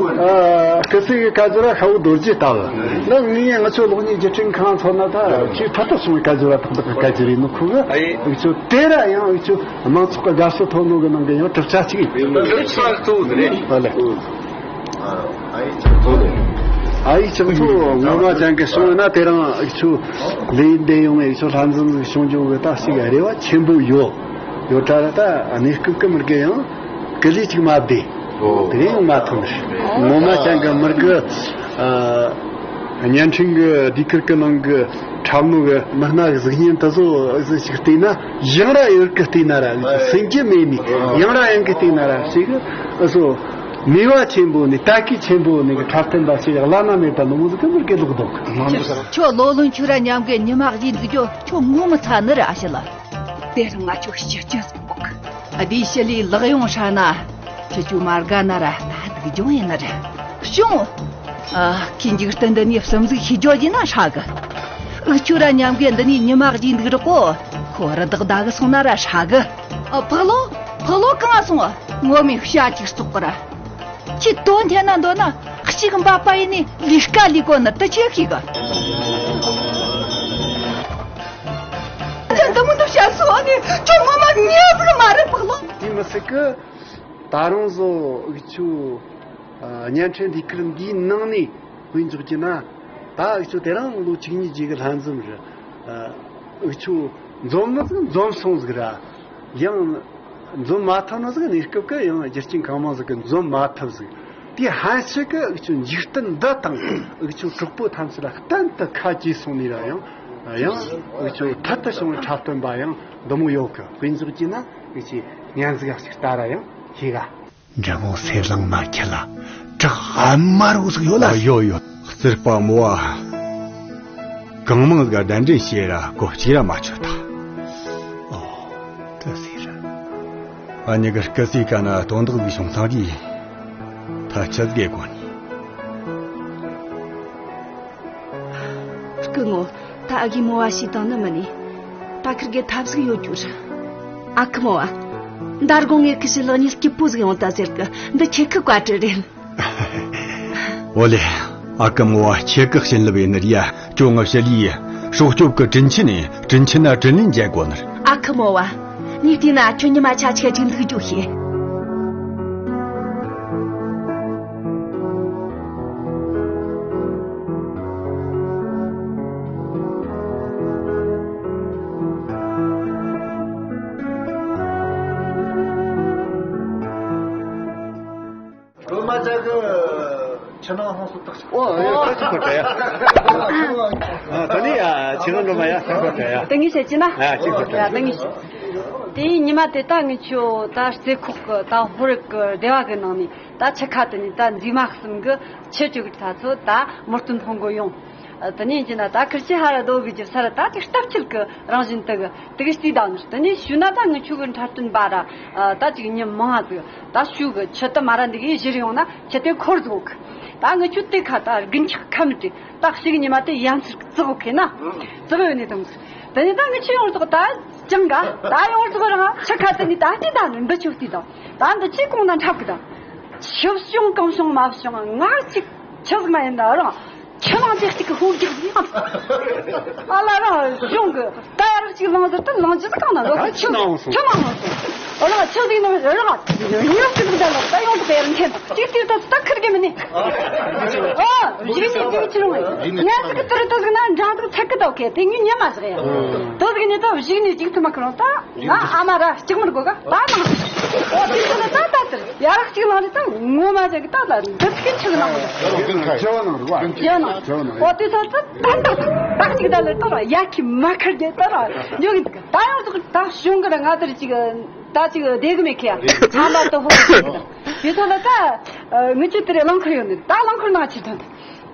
སྐུ་སྲས་ཀྱི་སྐད་ཅོར་ར་ཤ་བོ་རྡོ་རྗེ་ལྟ་བུ། འདི་ངས་ང་ཚོ་གློག་བརྙན་བརྒྱུད་འཕྲིན་ཁང་ཚོ་ན་ད་ཆེས་ཕུལ་དུ་སོང་བའི་སྐད་ཅོར་ར་ཏག་ཏག་གི་སྐད་ཅོར་རེད་ནོ་ཁུ་གི། ཨ་ཡེ། འུ་ཚོ་དེ་ར་ཡང་འུ་ཚོ་དམངས་ཚོགས་ཀྱི་དགའ་བསུ་ཐོབ་ནོ་གི་ནང་གི་ཡང་གྲུབ་ཆ་གཅིག་ཡིན། གྲུབ་ཆ་གཙོ་བོ་དེ་རེད། ཨ་ལེ། ཨ་ཡེ་ཆང་ཚོ་དེ། ཨ་ཡེ་ཆང་ཚོ་ངོ་མ་ཅང་གི་སོང་ན་དེ་རིང་འུ་ཚོ་ལས་འདས་ཡོང་བའི་འུ་ཚོ་ལྷན་འཛོམས་ཀྱི་བྱུང་རྒྱུ་གི་ད་ཞིག་རེ་བ་ཆེན་པོ་ཡོད། ཡོད་ད་ར་ད་གནས་སྐབས་ཀྱི་མི་དགེ་ཡང་སྐུ་ལས་ཅིག་མ་བདེ། ཨོ། དེ་རིང་ཡང་མ་ཐོན་ནས་ངོ་མ་ཅང་གི་མི་དགེ། ཨ། བརྙན་འཕྲིན་གྱི་ཟློས་གར་གྱི་ནང་གི་འཁྲབ་ནོ་གི་མི་སྣ་གི་གཟུགས་བརྙན་དེ་ཚོ་ཞིག་བལྟས་ན་ཡང་ར་ཡོད་གི། བལྟས་ན་ར་སེམས་རྒྱུ་མེད་ནི་ཡང་ར་ཡང་གི་བལྟས་ན་ར་ཞིག་ཨ་སོ་ནུས་པ་ཆེན་པོ་ནི་ལྟ་སྐུལ་ཆེན་པོ་ནི་གི་འཁྲབ་སྟོན་པ་ཞིག་བླ་ན་མེད་པ་ནི་མོ་ཟིག་གི་མི་དགེ་ལོག་འདུག་ཁྱོད་ལོ་ལོན་ཆུ་ར་མཉམ་གི་ཉི་མ་བཞིན་འདུག་རྒྱུ་ཁྱོད་ངོ་མི་ཚ་ནི་ར་ཞི་ལ། དེ་རིང་ང་ཁྱོད་ཤི་རྒྱུ་ཟིག་འགོག་གི། ཨ་དེའི་ཞི་ལི་ལག་ཡོང་ཧྲ་ན་ཁྱོད་ཁྱོད་མ་དགའ་ན་ར་ད་སྡུག་སྦྱོང་ཡིན་ན་ར་བྱུང་། ཨ། ཁྱི་འཇིག་རྟེན་འདི་ནས་བསམ་གཟིགས་ཤི་རྒྱུ་ཡིན་ན་ཧྲ་གི། འུ་ཆོ་ར་མཉམ་གི་འདི་ནས་ཉི་མ་བཞིན་འདུག་རོགས་གོ། ཁོ་རི་དྭགས་ད་གི་སོང་ན་ར་ཧྲ་གི། ཨ། ཕག་ལོ། ཕག་ལོ་གང་སོང་། ངོ་མའི་ཤ་ཅིག་བཙོག་གི་ར། ཁྱི་དོན་ཐེན་ན་འདོད་ན་གཅིག་འབབ་པ་ཡིན་ནི་ལས་ཀ་ལས་གོ་ནི་དུ་ཆེ་ཤིག་གི། ཁྱེད་འདི་མོ་འདུག་བཤད་སོང་ནི་ཁྱོད་ངོ་མ་ཉེས་ཟིག་མ་རེད་ཕག་ལོ། དེ་མི་སྲིད་གི། ད་རུང་བཟོ་འུ་ཆོ་བརྙན་འཕྲིན་ཟློས་གར་འདིའི་ནང་ནས་དཔེ་འཇོག་རྒྱུ་ན། ད་འུ་ཆོ་དེ་རིང་ལོ་བཅུ་གཉིས་རྗེས་ཀྱི་ལྷན་འཛོམས་རེད། འུ་ཆོ་འཛོམས་ནི་ཟིག་འཛོམས་སོང་ཟིག་ར། ཡང་འཛོམས་མ་ཐུབ་ནི་ཟིག་གནས་སྐབས་ཀྱི་ཡང་རྒྱུ་རྐྱེན་གང་མང་ཟིག་གི་འཛོམས་མ་ཐུབ་ཟིག་དེའི་ཕན་ཆད་ཀྱི་འུ་ཆོ་འཇིག་རྟེན་འདི་དང་འུ་ཆོ་གྲོགས་པོ་ཐམས་ཅད་ལ་གཏན་དུ་ཁ་གྱེས་སོང་ནས་ར། ཡང་ཡང་འུ་ཆོ་ཐད་དུ་བྱུང་བའི་འཁྲབ་སྟོན་པ་ཡང་འདི་མོ་ཡོད་གི། དཔེ་འཇོག་རྒྱུ་ན་འུ་ཆོས་སྙན་ཟིག་ཞིག་ལྟ་ར་ཡང་ཤེས་ག་འབྲི་གུང་གསེར་གླིང་མ་ཁྱེད་ལ་བྲག་ཨ་མ་རུ་ཟིག་ཡོད་ལ། ཨ། ཡོད་ཡོད། རྩིར་པ་མོ་བ་གང་མང་ཟིག་གདན་འདྲེན་བྱེད་ར་གོ་གཅིག་ར་མ་ཆོད་ད། ཨོ། དེ་ཟེར། ཨ་ནི་གི་སྐུ་སྲས་ཀ་ན་དོན་དག་ཟིག་བྱུང་ཚང་གིས་ད་ཆི་ཟིག་གོ་ནི། སྐུ་ངོ། ད་ཨ་གི་མོ་བ་ཞིག་དང་ནི་མི་ནི། ད་ཁིར་གི་ཐབས་ཟིག་ཡོད་རྒྱུ་ར། ཨ་ཁུ་མོ་བ། མདར་དགོང་ངས་ཁི་ཞི་ལག་གཉིས་སྐྱིད་པོ་ཟིག་ཡོང་ད་ཟེར་གི། འདི་ཁྱེད་ཁི་བཀའ་དྲིན་རེད། ཨོ་ལེ། ཨ་ཁུ་མོ་བ་ཁྱེད་ཀི་བྱིན་རླབས་ཡིན་ནི་ར། ཡ་ཁྱོད་ང་ཞི་ལིའི་སྲོག་སྐྱོབ་གི་དྲིན་ཆེན་ནི་དྲིན་ཆེན་ན་དྲིན་ལན་འཇལ་དགོ་ནི་ར། ཨ་ཁུ་མོ་བ། ངས་བལྟས་ན་ཁྱོད་ཉི་མ་ཆ་ཆ་ཅིག་འདུག་རྒྱུ་ཤེས། སྒྲོལ་མ་ཅག་གི་ཕྱི་ནང་ལྷུང་སོ་ཐག་ཆོད། ཨོ། ཡ། ཐག་ཆོད་པ་འདྲ་ཡ། ཨ། ད་ནི་ཡ་ཆི་ང་འགྲོ་མ་ཡ་ཐག་པ་འདྲ་ཡ། ད་ངས་བཤད་ཀྱི་ན། ཡ། ཅིག་ཐག་ཆོད། ཡ། ད་ངས་བཤད། དེའི་ཉི་མ་དེ་ད་ངས་ཁྱོད་ད་རྩེ་ཁོག་གི་ད་ཧོར་གི་སྡེ་བ་གི་ནང་ནས་ད་ཆུ་ཁ་དེ་ནས་ད་མཛེས་མ་གསུམ་གི་ཆུ་བཅུ་གི་ད་ཚོ་ད་མོ་སྟོན་ཕང་གོ་ཡོང་། ཨ། དེ་ནས་ཡིན་གྱི་ན་ད་ཁིར་ཆི་ཧ་ར་རྡོ་གི་རྒྱུ་ས་ར་ད་ཅིག་སྟབས་ཁྱེད་ཀྱི་རང་བཞིན་དུ་གི་དེ་གི་རྩིས་དང་ནི། དེ་ནས་ཞུ་ན་ད་ངི་ཆུ་གི་འཁྲབ་སྟོན་པ་ར་ད་ཅིག་ཉི་མང་ང་ཟིག་ད་ཞུ་གི་ཆུ་དུ་མ་ར་འདི་གི་བཞུར་ཡོང་ན་ཆུ་དེ་འཁོར་ཟིག་གི། ད་ངི་ཆུ་དེ་ཁ་ད་དགུན་ཆག་ཁ་མི་དེ་ད་ཞིག་ཉི་མ་དེ་ཡན་ཚིག་ཙི་གི་ཁེ་ན་ཙི་གི་ཡོད་ནི་དང་ཟིག་དེ་ནས་ད་ངི་ཆུ་ཡོང་ཟིག་ད་ཅང་ག་ད་ཡོང་ཟིག་རང་ཆུ་ཁ་དེ་ནི་ད་ལྟའི་ད་ནི་འདི་ཆུ་དེ་དང་ད་འདི་ཆུ་གོང་ན་འཁྲབ་གི་ད་ཆུ་བྱུང་གང་བྱུང་མ་བྱུང་ང་ཅིག་ཆི་ཟིག་མ་ཡིན་ད་རང་། ཆུ་ལང་ཅིག་ཅིག་གི་ཧོ་རྒྱག་ཟིག་ཡང་། ཨ་ལ་རང་གཞུང་གི་ད་ཡར་ཅིག་ལང་ཟིག་ད་ལང་ཅི་ཟིག་གང་ན་ལོ་ད་ཆུ་ཆུ་ལང་སོང་། ཆུ་མ་ལང་སོང་། ཨོ་ལ་ཆུ་ཟིག་ནང་རི་ར་ཡོད་ཅིག་ཟིག་ད་ལོ་ད་ཡོང་དུ་ཡར་འཐེན་ཅིག་ཏིར་ད་ད་ཁིར་གི་མི་ནི། ཨ་བཞུགས་ནས་ཅིག་ཆུ་ལང་ངས་ཟིག་ཏིར་ད་ཟིག་ན་འདྲ་ཟིག་ཚད་གི་ད་ཁེ་དེ་ངས་ཉན་མ་ཟིག་ཡ། ད་ཟིག་ནས་ད་བཞུགས་ནས་ཅིག་ཐུ་མ་ཁི་རང་ད། ང་ཨ་མ་ར་གཅིག་མར་དགོས་ག་ད་ནང་། ཨོ་དེ་ཚོ་ལ་ད་ད་ལྟར་ཡ་ར་གཅིག་ལང་རེ་ད་ངོ་མ་ཅག་གི་ད་ལ་འདི་ཚིག་ཆུ་ནང་། ཇེ་བ་ནང་རུ་བ། ཇེ་བ་ནང་། ཇེ་བ་ནང་། ཨོ་དེ་ཚོ་ད་ད་ད་ད་གཅིག་ད་ལ་ད་ར་ཡ་ཁི་མ་ཁར་གི་ད་ར་ཉོ་གི་ད་ཡང་ཚོ་ད་བྱུང་གི་ར་ང་དེར་ཅིག་ད་ཅིག་བསྡད་གི་མེད་ཁི་ཡ། ཚང་མ་ད་ཧོ་གི་ད་དེ་ཚོ་ལ་ད་ངི་ཆུ་དེ་རེ་རླངས་འཁོར་ཡོད་ནི་ད་རླངས་འཁོར་ནང་ཆུ་ཐོན་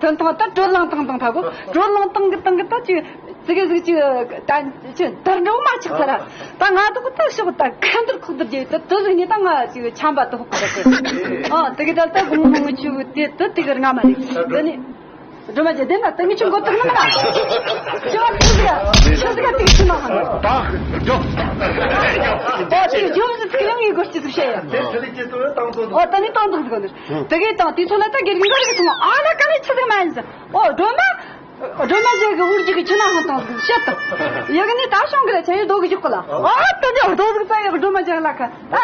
ཐོན་ཐང་ད་དྲོད་རླངས་བཏང་བཏང་ཐ་གོ་དྲོད་རླངས་བཏང་གི་བཏང་གི་ད་ཅིག་ཙི་གེ་ཟིག་ཅིག་ད་ཅིག་དར་འགྲོ་མ་ཆགས་ཚར། ད་ང་དུ་གི་ད་ཤོག་ད་ཁ་འདིར་ཁོག་འདིར་རྒྱས་ད་དུ་ཟིག་ནི་ད་ང་ཅིག་ཆམ་པ་དུ་ཧུག་གི་ད་ཨ་དེ་གི་ད་ད་གུང་གུང་ཆུ་དེ་ད་དེ་གི་རྔ་མ་རེད་ད་ནི། སྒྲོལ་མ་ཅན་དེ་ན་ཏིང་ངེ་ཆུ་འགོ་བཙུགས་ནི་མིན་ན། ཆུ་བ་ཆུ་ཟིག་ཆུ་ཟིག་ཏིང་ཆུ་མ་ཧང་། ད་འགྲོ། ད་ཆུ་འཇོམས་ཟིག་ཡང་ངེས་དགོས་ཅི་ཟིག་བཤད་ཡ། དེ་ཚེ་ལས་སྐྱེས་སོང་བས་དང་ཚོ་འོ་ད་ནི་དང་ཚོ་ཟིག་གོ་ནི། དེ་གའི་དང་དེ་ཚོ་ལ་ད་དགེ་རྒན་ག་རེ་གི་སོང་ཨ་ལ་ཀ་ནི་ཆུ་ཟིག་མ་ཡིན་ཟིག་འོ་སྒྲོལ་མ། སྒྲོལ་མ་ཅན་གི་འུར་གྱི་གི་ཆུ་ན་ཧང་དང་ཟིག་བཤད་དང་། ཡ་གི་ནི་ད་ཤོང་གི་ར་ཆ་ཡི་རྡོ་གི་ཞོག་གི་ལ། ཨ་ད་ནི་རྡོ་ཟིག་ཙ་ཡ་གི་སྒྲོལ་མ་ཅན་ལ་ཁ་ད་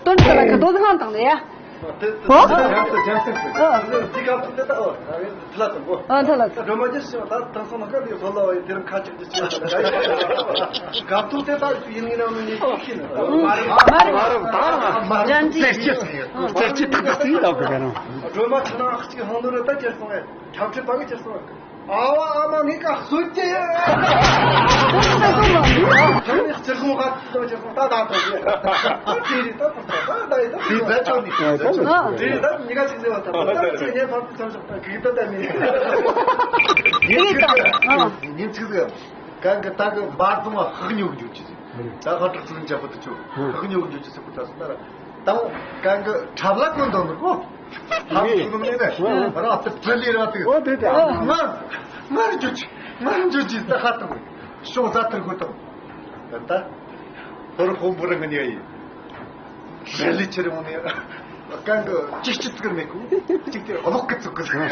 དོན་ཚ་ལ་ཁ་རྡོ་ཟིག་ཧང་དང་ནི་ཡ། ཨོ། འདི་ག་ཚོད་དེ་ད་ཨོ་ཐི་ལ་ཙམ་གོ། ཨོ་ཐི་ལ་ཙམ། སྒྲོལ་མ་ཅན་ཞིག་ད་དེང་སང་ནང་ཀ་ལས་ལྷོད་ལ་བའི་དེ་རིང་ཁ་ཅིག་ཏུ་ཅི་ཡང་མེད། ག་ཚོད་དེ་ད་ཡིན་ངེས་ན་མི་ནི་ཤི་ཤི་ནི། མ་རེད་མ་རེད་མ་རེད། ད་ཅན་ཅི་ཅི་ཏག་ཏག་ཏག་ལ་བུ་ག་རང་། སྒྲོལ་མ་ཆུ་ནང་ཨ་གཅིག་ཧང་ནོར་ད་ཅེར་སོང་བས་ཁྲབ་ཁྲིད་པ་གི་ཅེར་སོང་བས། ཨ་བ་ཨ་མ་ངས་ཀ་གསོད་ཀྱི་ཡོད། ཁྱོད་ནི་སྤྱིར་བཏང་ག་ཚོད་ཅི་སོང་ད་ད་ཐོབ་ཀྱི། ད་དེ་རེད་ད་ཐོབ་ད་ད་ཡི་ད་དེ་ད་ཆོག་ནི་དེ་རེད་ད་ཉི་ག་ཅིག་ཟེར་བ་ད་ད་ཅི་ངས་ཕར་དུ་ཚང་ཞོག་ད་གི་ད་ད་མི་ཉིན་གཅིག་ཟེར་གང་གི་ད་གི་འབར་དུང་བ་ཧག་ཉོ་གི་འཇུག་ཅི་ཟེར། ད་ཧ་དྲག་ཚུལ་འཇགས་པོ་དུ་ཆུ་ཧག་ཉོ་གི་འཇུག་ཅི་ཟེར་པོ་ད་སོང་ད་ར། དང་། གང་གི་ཁྲབ་ལ་ཀུན་དང་ནི་གོ། ཧམ་སུ་ནི་ནི་རང་ཏི་ཏི་ལི་ར་ཏི། ཨོ་དེ་དེ། ང་ང་འཇུ་ཅི་ང་འཇུ་ཅི་ད་ཧ་ཏི་གོ། ཤོག་ཛ་ཏི་གོ་དང་། ད་ད་ཧོར་ཧོམ་བུ་ར་ང་ནི་ཡ་ཡི། རེ་ལི་ཆེ་རི་མོ་ནི་ཡ། གང་གི་ཅི་ཅི་ཙིག་མེད་གོ། ཅིག་དེ་གློག་གི་ཙིག་གི་ཟེར།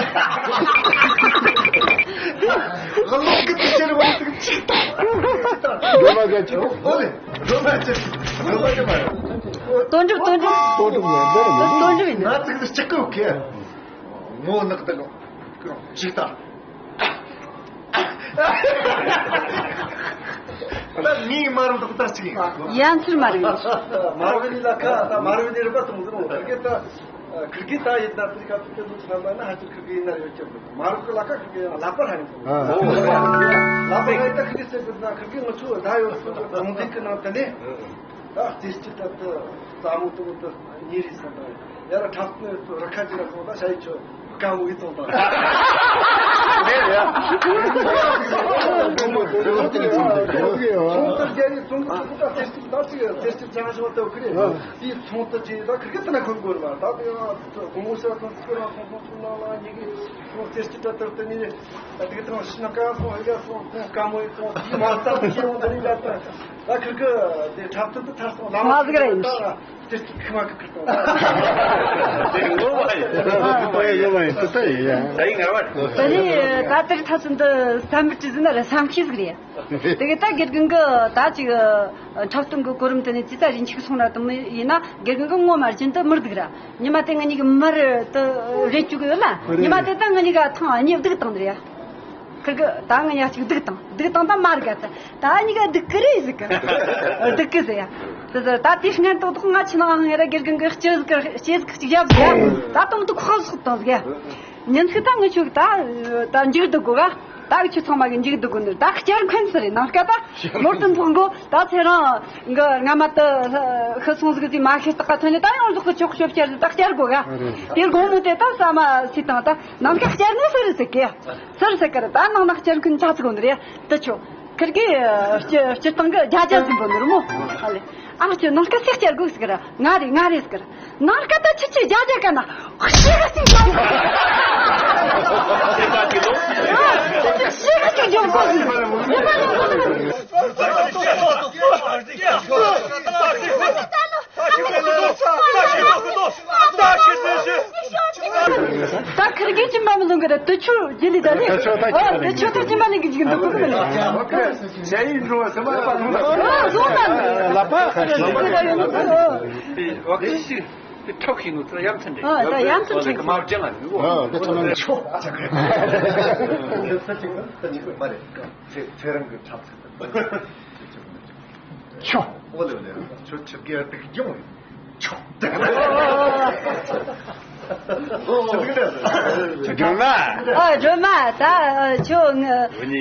གློག་གི་ཙིག་ཆེ་རི་མོ་ནི་ཙིག་ཅིག་ད། ཡོད་མ་ག་ཅི་གོ་ལེ། སྒྲོལ་མ་ཅན། སྒྲོལ་མ་ཅན་མ་རེད། དོན་གྲུབ་དོན་གྲུབ། དོན་གྲུབ་ཡིན་དོན་གྲུབ་ཡིན། ང་ཚིག་ཏུ་སྐྱིད་སྐྱིད་ཀྱི། ངོ་ནག་ཏུ་ཅིག་ད། ད་ངའི་མ་རུ་དག་ད་ཅིག་ཡིན། ཡ་མཚར་མ་རེད། མ་རུ་ནི་ལ་ཁ་ད་མ་རུ་ནི་རི་པ་དང་ཟེར་བ་ཁ་སྐད་ད། ཁིར་གི་ད་ཡིན་ད་དེ་ཁ་ཐུག་དེ་ལུགས་ལ་ན་ཧ་ཅིར་ཁིར་གི་ཡིན་ན་ཡོད་ཀྱི་མ་རུ་གི་ལ་ཁ་ཁིར་གི་ཡང་ལག་པ་ཧ་ཡིན་ལག་པ་ཧ་ཡིན་ད་ཁིར་གི་ཟེར་གི་ན་ཁིར་གི་ང་ཚོ་ད་ཡོད་སོང་གི་གྲོང་སྡེ་གི་ནང་དུ་ནས་ད་རྩེ་སྤྱི་ད་དུ་རྩ་མོ་དུ་དུ་ཉེ་རི་སོང་ད་ཡ་ར་ཁྲག་ནི་རི་ཁ་ཅིག་ལ་སོང་ད་ཤ་ཡི་ཆོ་དཀའ་མོ་ཡི་ཚོང་ད་ཚོང་དུ་རྒྱ་ཡི་ཚོང་གི་ཚོང་ད་རྩེ་སྤྱི་ད་ཅིག་རྩེ་སྤྱི་ཅང་ཞོ་ད་ཁིར་གི་དེའི་ཚོང་དུ་ཅི་ད་ཁིར་གི་དུ་ན་ཁོ་དགོས་ར་ད་དུ་ཡང་དགོང་མོ་ཤ་ཚོང་ཁིར་གི་རང་ཚོང་ཚོང་ཚོང་ནང་ལ་ཉེ་གི་ཁོང་རྩེ་སྤྱི་དྲ་ལྟར་དུ་ནི་དེ་གི་དང་ཤི་ན་ཀ་སོང་ཧེ་ག་སོང་ཁོང་དཀའ་མོ་ཡི་སོང་དེ་མ་རྩ་དུ་ཤེས་འོང་དེ་ནི་ལ་ད་ཁིར་གི་དེ་འཁྲབ་སྟོན་དུ་ཐར་སོང་ལ་མ་ཟིག་ར་ཡིན། རྩེ་སྤྱི་ཁི་མ་ཁི་ཁིར་སོང་དེ་ངོ་མ་ཡིན། ངོ་མ་ཡིན་དུ་ད་ཡིན་ཡ། ད་ཡིན་ངར་བ། ད་ནི་ད་དེར་ཐ་ཚུན་དུ་བསམ་པར་ཅི་ཟིན་ན་ར་བསམ་ཤེས་ཟིག་རེད། དེ་གི་ད་དགེ་རྒན་གི་ད་ཅིག་འཁྲབ་སྟོན་གི་གོ་རིམ་དེ་ནས་ཅི་ད་རིན་ཆིག་སོང་ར་དུ་མི་ཡིན་ན་དགེ་རྒན་གི་ངོ་མ་རྒྱུན་དུ་མི་སྡུག་ར། ཉི་མ་དེ་ང་གཉིས་གི་མར་དུ་རེད་བཅུག་གི་ཡོད་ལ་ཉི་མ་དེ་ད་ང་གཉིས་ག་ཐང་གཉིས་སྡུག་བཏང་དེ་རེད། ཁིར་གི་ད་ང་གཉིས་གཅིག་སྡུག་བཏང་སྡུག་བཏང་ད་མར་ག་ད་ད་གཉིས་ཀ་སྡུག་གི་རེད་ཟིག་གི་སྡུག་གི་ཟེར་ཡ། དེ་ད་དེ་སྔན་ཏོག་ཏོག་ང་ཆི་ནང་ཧང་ཡ་ར་དགེ་རྒན་གི་སྐྱེ་ཟིག་གི་སྐྱེ་ཟིག་གཅིག་ཡབ་ཟིག་ཡ། ད་དོམ་དུ་ཁོག་ཟིག་བཏང་ཟིག་ཡ། ཉིན་ཞིག་ད་ངི་ཆོ་ད་ད་འཇིག་སྡུག་གོ་ག་ད་ཁྱོད་ཚང་མ་གི་འཇིག་སྡུག་གོ་ནི་ད་བསྐྱར་འཁོན་ཟེར་རེ་ནང་སྐད་ད་ནོར་དུ་འཕོག་གོ་ད་ཚེ་རང་གི་རྔ་མ་དུ་ཤི་སོང་ཟིག་ཟིག་མ་ཤི་སྟག་ག་ཐོན་ནི་ད་ཡང་ཟོག་གི་ཆོག་ཤོབ་བསྐྱར་ཟིག་ད་བསྐྱར་གོ་ག་དེ་དགོང་མོ་དེ་ད་ས་མ་སི་དང་ད་ནང་སྐད་བསྐྱར་ནི་ཟེར་རེ་ཟེར་གི་ཟེར་ཟེར་གི་རེད། ད་ནང་ན་བསྐྱར་འཁོན་ཆ་ཟིག་གོ་ནི་རེད་ད་ཆོ། ཁིར་གི་སྤྱི་སྤྱི་བཏང་གི་རྒྱ་རྒྱ་ཟིན་པོ་ནོར་མོ། ཨ་ལེ། ཨ་ཁྱོད་ནང་སྐད་སེ་བསྐྱར་དགོས་ཟེར་གི་ར། ང་རེད་ང་རེད་ཟེར་གི་ར། ནང་སྐད་ད་ཁྱི་ཁྱི་རྒྱ་རྒྱ་ག་ན་ཤི་ག་ཅིག་འཇོག་ཤི་ག་ཅིག་འཇོག་དགོས་ཟེར། ད་ཁིར་གི་ཅི་མ་མི་ལུང་གི་རེད། དུ་ཆུ་རྒྱུ་ལི་ད་ལི། དུ་ཆུ་ད་ཨོ་དུ་ཆུ་དུ་ཅི་མ་ལུང་གི་ཅིག་འདུག་གི་མི་ལུང་། ཞ་ཡི་འགྲོ་བ་སེམས་པ་ལ་ལུང་ད། ཨོ་ལུང་ད། ལ་པ་ཁ་ཤས་ལུང་ད་ཡོད་ནོ། བ་ཀི་ཤི་དེ་ཁྲག་ཤིག་ནོ་ཚུར་ཡ་མཚན་རེད། ཨོ་ད་ཡ་མཚན་རེད། མ་བྱང་ང་ནི་ཨོ་དེ་ཚོ་ནང་ཆོ། ཚེ་ཚེ་རང་གི་ཁྲག་ཚིག་ད། ཆོ། ཨོ་ལེ་ལེ། ཆོ་ཆིབས་ཀྱི་སྡིག་སྦྱོང་རེད། ཆོ། སྒྲོལ་མ། ཨོ་སྒྲོལ་མ་ད་ཁྱོད་ངི་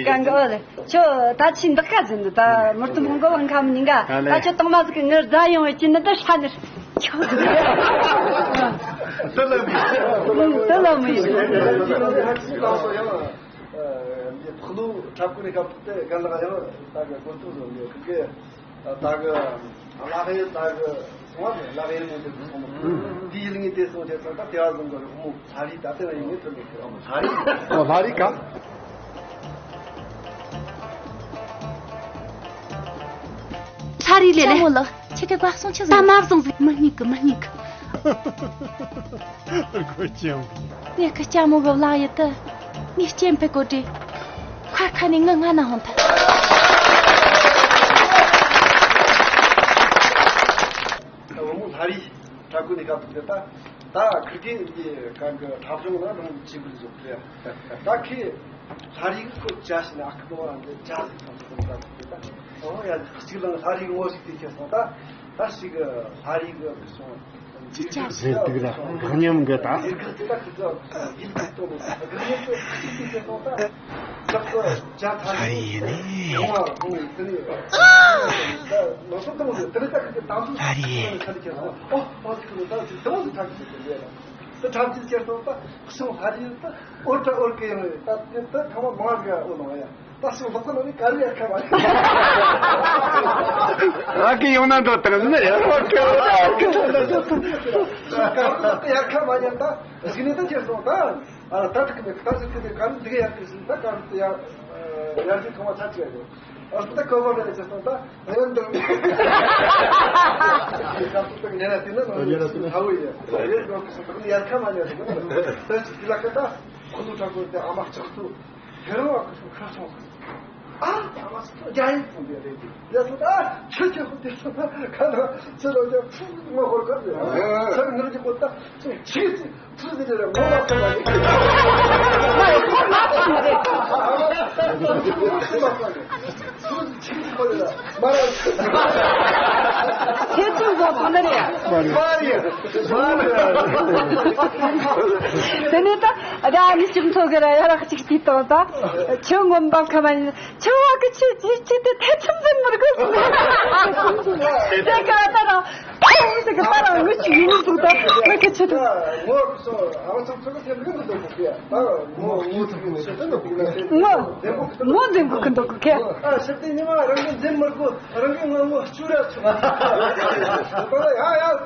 གང་གི་ཨོ་ལེ་ཁྱོད་ད་ཆི་འདག་ག་ཟིན་ད་མུར་དུ་མོང་གི་བང་ཁམ་ཉིན་ག་ད་ཁྱོད་དང་མ་ཟིག་གི་ངི་རྫ་ཡོང་བའི་ཅི་ནི་ད་ཧྲ་ནི་ཁྱོད་ཟིག་དེ་ལ་མི་དེ་ལ་མི། འདི་ཕག་ལུ་འཁྲབ་ཁུ་ནི་སྐབས་དེ་རྒན་ལགས་ཡང་ད་གི་གོ་ཐུག་བཟོ་འདི་ཁུ་གི་ད་གི་ལག་ཡོད་ད་གི་ ལག་ཡིན་མོ་དེ་ཚོ་སོང་། དེའི་ལ་ངས་དེ་སོང་དེ་སོང་ད་དེ་བ་བཟུང་གི་རེད། ལྷ་རིས་ད་དེ་ལ་ཡིན་ངས་ཐོན་གི་རེད། ལྷ་རིས། ཨོ་ལྷ་རིས་ག་ལྷ་རིས་ལས་ལས། ལྕམ་མོ་ལགས། ཁྱེད་ཀྱི་བཀའ་གསུང་ཆི་ཟིག་ད་མ་བཟུང་ཟིག་མི་སྙིང་གི། མི་སྙིང་གི། རྒོད་ཅིང་། ངེད་ཀྱི་ལྕམ་མོ་གི་ལག་ཡིད་དུ། ངས་སྐྱེམས་ཕུལ་གོ་དྲེ། ཁར་ཁ་ནས་ངི་ང་ན་ཧོན་ཐལ། བུ་མོ་ལྷ་རིས་དྲ་གུ་ནས་ཁ་ཐུག་དེ་ད། ད་ཁིར་གི་ཡི་གང་གི་འཁྲབ་གཞུང་ལ་རང་གི་ཅི་བུ་བཟོ་གི་རེད། ད་ཁི་ལྷ་རིས་ཁོ་ཅ་ཞིག་ན་ཨ་ཁི་དོ་རང་གི་ཅ་ཟིག་ཐོང་ཟིག་ཁ་ཐུག་དེ་ད། ཨོ་ཡ་གཅིག་ལ་ལྷ་རིས་ངོ་ཞིག་དེ་ཁྱེར་སོང་ད། ད་ཞིག་ལྷ་རིས་གི་སོང་། ཅི་ཅག་ཟེར་འདུག་ར་གང་ཉམས་དགོས་ད། ཧ་རི་ཡེ་ནི། ཧ་རི་ཡེ། ད་སོང་ལྷ་རི་ད་འོར་ད་འོར་གི་ཡང་ད་དེ་ད་ཐང་མ་མང་གི་འོ་ནང་ཡ། ད་སོང་ལྷག་པ་ནི་ག་རེ་ཡར་ཁ་མ་ཡིན། ཨ་ཀི་ཡོང་ན་འགྲོ་དང་ཟིན་ན་ཡར་ཁ་མ་ཡིན་ད། གཞི་ནས་ད་ཁྱེར་སོང་ད། ཨ་ད་ཐུག་གི་མེད་ད་ཟིན་ཐུག་གི་ག་རེ་འདི་ག་ཡར་ཁ་ཟིན་ད་ག་རེ་ཡར་ཡར་ཟིན་ཐོང་བ་ཆ་ཆེ་ཡོད། ཨ་ད་ཁ་བ་མེད་ཁྱེར་སོང་ད། ཡང་འདི་ཁ་ཐུག་ད་ཉན་ན་དེ་ན་ནང་ཡོད་ན་དེ་ན་ཧ་བོ་ཡོད་ཡོད་ཡོད་ཡོད་ཡར་ཁ་མ་ཉན་ཟིན་ད་ཅི་ལ་ཁ་ད་ཁུ་ནུ་ཁྲ་ཁོ་དེ་ཨ་མ་ལྕགས་ཐུག་ཁྱེད་རང་བ་ཁུ་ཁ་སོང་། ཨ་ཨ་མ་སོ་རྒྱ་ཡིག་ཕུང་བའི་རེད་དེ། ཡ་སོ་ཨ་ཁྱོད་ཁྱོད་ཁུ་དེ་སོ་ཁ་ན་ཚེ་ལོ་རྒྱ་ཕུང་ངོ་ཧོར་ཁ་ཟེར། ཚེ་ནུར་གྱི་པོ་ད་ཚུ་ཆི་ཚི་ཚུ་ཟེར་རེད་ངོ་ལ་ཁ་ན་ཡིག་ཚུ་ཆི་ཚི་ཁོ་རེད་ལ། ཁྱེད་ཚོ་བཟོ་ཐུབ་ནི་རེད། དེ་ནས་ད་རྒྱ་མི་སྤྱི་ཚོགས་ཀྱི་ར་ཡ་ར་གཅིག་དུས་དང་ད་ཁྱོད་ངོམ་པ་ཁ་མ་ཉན་ཁྱོད་བ་གི་ཁྱོད་ཅི་ཅི་དེ་ཐེ་ཚོམ་ཟིན་མི་དགོས། དེ་ག་ད་ར་ཁོང་ཟེར་གི་ད་ར་ངུ་ཅི་ཡིན་ཟུག་ད་ངུ་གི་ཆུ་དུ། ངོ་ངོ་འཛིན་གི་འདུག་གི། ཨ་ཞིབ་ཏུ་ཉི་མ་རང་གི་འཛིན་མི་དགོས། རང་གི་ངོ་ངོ་བཅུ་ར་ཆུ། ད་ཡ་ཡ།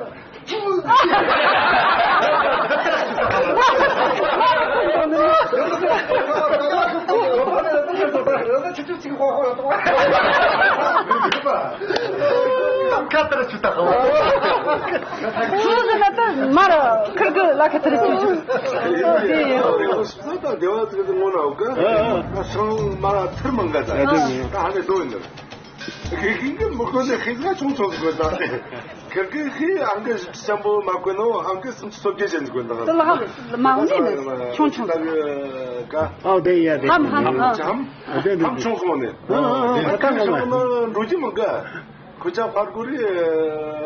ཁ་ལྟར་ཆུ་ད་ག་བ། ཁྱོད་ཟེར་ན་ད་མར་ཁིར་གི་ལ་ཁ་ཐར་ཆུ་ཆུ། ད་སྡེ་བ་ཚིག་ཏུ་ངོ་ན་འོག་གི་སང་མ་ཐུར་མང་ག་ད་ད་ཧ་ནས་དོ་ཡིན་ནམ། ཁི་ཁི་གི་མི་ཁོ་ཚོས་ཁི་ཚ་ཆུང་ཆུང་ཟིག་དགོས་ད། ཁི་ཁི་ཁི་ཨང་ཀི་བཞི་བཅུ་ཆེན་པོ་མ་གོན་ནོ་ཨང་ཀི་སུམ་ཅུ་སོ་བརྒྱད་ཅན་ཟིག་དགོས་ད། དེ་ལ་ཧ་མ་འོང་ནི་ཆུང་ཆུང་ཟིག་ད་གི་ཀ་ཨའོ་དེ་ཡ་དེ་ཧམ་ཧམ་ཨ་ཧམ་ཨ་དེ་ཧམ་ཆུང་སོང་ནས་ཨ་ད་ཁི་ངོ་མ་ཆུང་ན་འགྲོ་རྒྱུ་མི་དགའ། ཁོ་ཅག་ཕར་གོ་རི་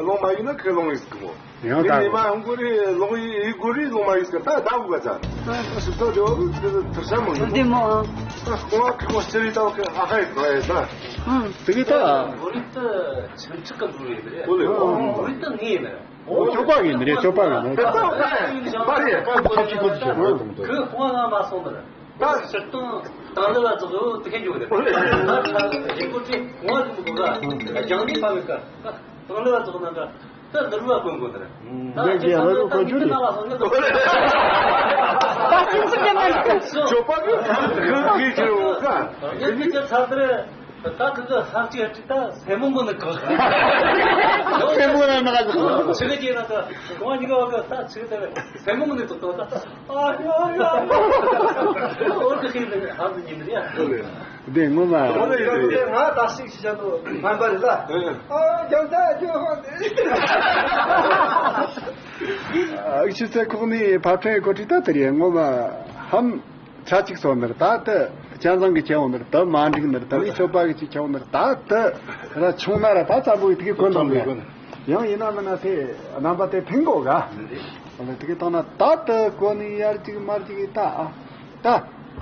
ལོང་མ་ཡིན་ན་ཁི་ལོང་ཡིན་ཟིག་གི་མོ། ཡང་ངས་ད་ཉི་མ་ཡང་གོ་རི་ལོང་ཡི་གོ་རི་ལོང་མ་ཡིན་ཟེར་ད་ད་གོ་ག་ཚ། ཞིབ་ཚགས་བདེ་བ་གི་དེ་ཚོ་དུར་ས་མང་གི་བདེ་མོ་ཨང་། ད་ཁོང་བ་ཁི་ཁོང་སྤྱི་རི་ད་བ་ཁི་ཨ་ཁ་ཡི་ད་ཡི་ད། ཨང་། དེ་གི་ད། གོ་རི་ད་ཆང་ཁྲིག་གི་འབུ་ཡི་རེད། གོ་ལེ། གོ་རི་ད་ངའི་ཡིན་རེད། ཨོ་ཅོ་པ་གི་ཡིན་རེད་ཅོ་པ་གི་ཡིན་རེད། ད་ད་ད་ཡི་པ་རེད། ཁོ་ཁོ་ཁོ་ཁོ་ཁོ་ཁོ་ཁོ་ཁོ་ཁོ་ཁོ་ཁོ་ཁོ་ཁོ་ཁོ་ཁོ་ཁོ་ཁོ་ད་ཕྱིར་བཏང་དང་ལེ་བ་ཙོག་ཡོད་དེ་ཁེ་འཇོག་རེད། ད་ཁྲ་རྒྱལ་པོ་ཁྲི་ངོ་ཟིན་པོ་ག་རྒྱང་ནི་ཕ་མེད་ཀ་དང་ལེ་བ་ཙོག་ན་ད་ད་ནུར་བ་གོན་གོ་ད་རེད། ད་ཁྱེད་ཚང་ད་ནི་ཁྱེད་ན་བ་སོང་ན་ད་ད་སུན་སུ་ཁྱེད་ན་ཅོ་པ་གི་ཁ་ཁི་ཁི་ཁི་རོ་ཀ་ངས་ཁྱེད་ཚ་ད་རེད། ད་ཁི་ཁི་ཧ་ཅི་ཧ་ཅི་ད་སེ་མོ་མོ་ནི་གོ་སེ་མོ་ན་ན་ག་ཆི་གི་ཅི་ན་ད་གོང་ཉི་ག་བ་ག་ད་ཆི་གི་ད་རེད། སེ་མོ་མོ་ནི་ཏོག་ཏོག་ད། ཨ་ཡ་ཡ། འོ་དེ་ཤེས་ནས་ཧ་དུ་ཉིན་རེ། དེ་ངོ་མ། འོ་དེ་ཡིན་དེ་ང་ད་ཞིག་ཞིག་བྱ་དུ་ཕན་པ་རེད་ལ། ཨ་རྒྱང་ཐག་རྒྱུ་ཧོ། ཨ་ཕྱི་ཚེ་ཁོག་ནས་ཕ་ཕྲན་གོ་ཁྲི་ད་དེ་རེད་ངོ་མ་ཧམ། ཆ་གཅིག་སོང་ནར་ད་ལྟ་ཅན་བཟང་གི་ཁྱེད་འོང་ནར་ད་མ་འགྲིག་ནར་ད་ནི་ཆོས་པ་གི་ཅིག་ཁྱེད་འོང་ནར་ད་ལྟ་ར་ཆུང་ན་ར་ད་ཙམ་པོ་ཡི་དེ་གི་གོ་འདུག་ནས། ཡང་ཡིན་ན་མིན་ན་དེ་རྣམ་པ་དེ་ཕིང་གོ་ག་ཨ་ནི་དེ་གི་བཏང་ན་ད་ལྟ་གོ་ནི་ཡར་ཅིག་མར་ཅིག་ཡི་ད་ཨ་ད་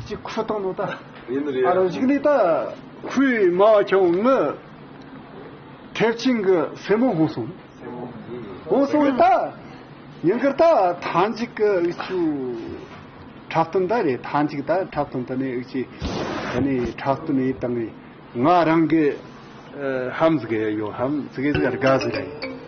ཅིག་ཁུ་བཏང་ནོ་ད། ཡིན་ནི་རེད། ཨ་རོ་ཞིག་ནི་ད་ཁུའི་མ་བ་ཁྱོད་ངི་ཐེབས་ཆེན་གི་སེ་མོ་ཧུང་སོང་། ཧུང་སོང་ད་ཉིན་དཀར་ད་ཐང་ཅིག་གི་ཨུ་ཆུ་འཁྲབ་སྟོན་ད་རེད། ཐང་ཅིག་ད་འཁྲབ་སྟོན་ད་ནི་ཨུ་ཆི་ད་ནི་འཁྲབ་སྟོན་ཡི་དང་ངི་ང་རང་གི་ཧམ་ཟིག་ཡོད་ཧམ་ཟིག་ཟིག་དགའ་ཟིག་རེད།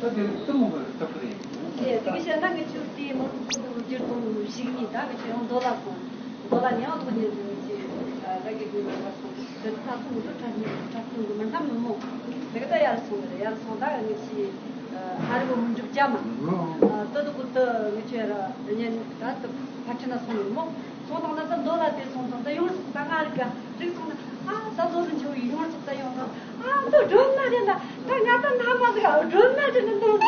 ད་དེ་ལ་གཏི་མུག་གི་སྐབས་རེད། དེ་དེ་གི་ཤ་ན་གི་ཆུ་དེ་མོ་ཚོ་ཚོ་འགྱུར་དང་ཞིག་ནི་ད་གི་ཆུ་ཡང་མདོ་ལ་སོང་། མདོ་ལ་ཉང་ཐོག་ཉིན་དུ་ཅི་ད་གི་དགོས་པ་སོང་། དེ་ཚ་ཚོང་གི་ཁྲ་ཉིན་ཁྲ་ཚོང་གི་མི་འདམ་མི་མོ། དེ་གི་ད་ཡར་སོང་གི་ཡར་སོང་ད་གི་ངི་ཆི་ཧ་རི་བོ་མི་འཇུག་ཅག་མ། དོ་དུ་གུ་དུ་ངི་ཆུ་ཡར་ཉན་ད་དུ་ཕ་ཁྲི་ན་སོང་གི་མོ། སོང་དང་ན་ད་མདོ་ལ་དེ་སོང་དང་ད་ཡོངས་སུ་ད་ང་རིག་ག་རིག་སོང་ན། ཨ་ད་བཟོ་རུ་འཆི་བའི་ཡོངས་སུ་ད་ཡོང་དང་། ཨ་ད་སྒྲོན་མ་རེད་ད། ད་ང་ད་ན་མ་ཟིག་ཨ་སྒྲོན་མ་རེད་ད། འདུག་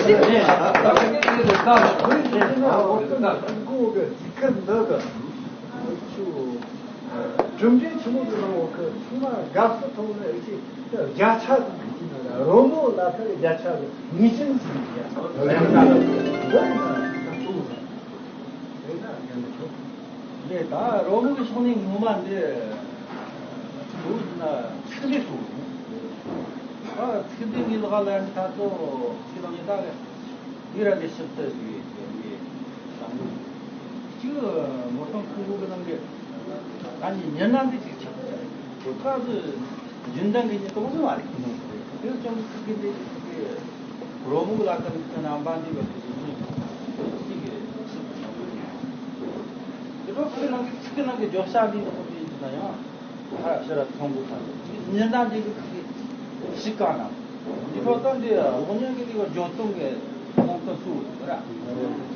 ཞིག་འདུག་ཞིག་གྲུབ་འབྲས་ཆེན་མོ་གི་ནང་འོག་གི་ཚང་མ་དགའ་བསུ་ཐོག་ནས་ཨེ་ཅི་བརྒྱ་ཆ་དང་ཡིན་ན་རོལ་མོ་ལ་ཁ་བརྒྱ་ཆ་གི་ངེས་ཅན་ཟིན་ཡ་རེད་ན་འདི་ཡིན་ན་ཐུག་ཟིན། དེ་ན་ཉན་ཆོག་ལས་ད་རོལ་མོ་གི་ཕྱོགས་ནས་ངོ་མ་འདི་ཧྲུའུ་ཅི་ན་ཚིག་འདི་ཧྲུའུ་ད་ཚིག་འདི་ངའི་ལག་ལ་ད་ཚོ་ཚིག་ལ་ངེས་ད་གི་ངའི་ར་འདི་ཞིབ་ཏུ་ཞུ་ཡི་ཞུ་ཡི་དང་གཅིག་མོ་སྟོང་ཁུང་བུ་གི་ནང་གི་ད་ནི་ཉི་མ་འདི་གཅིག་ཆགས་ཀྱི་རེད། ཁོ་ད་ཚོ་རྒྱུན་ལྡན་གི་ཉི་སྟོང་ཟིན་བ་རེད། དེ་ཙམ་ཚིག་གི་འདི་ཚིག་གི་རོལ་མོ་གི་ལ་ཁ་འདི་ཚོ་རྣམ་པ་འདི་བ་ཚོ་ཞིག་ཉིད་ཅིག་གི་ཁོའི་ནང་གི་ཚིག་གི་ནང་གི་བརྗོད་བྱ་འདི་འདྲ་པོ་དེ་ཡིན་ན་ཡང་། ཧ་ཤི་ར་ཚོང་པོ་དང་མྱི་སྣ་འདི་གི་ཁུག་གི་གཤིས་ཀ་ནང་འདི་ཁོ་ད་འདི་གློག་བརྙན་གི་འདི་གི་བརྗོད་དོན་གི་ནང་དུ་སུ་ར་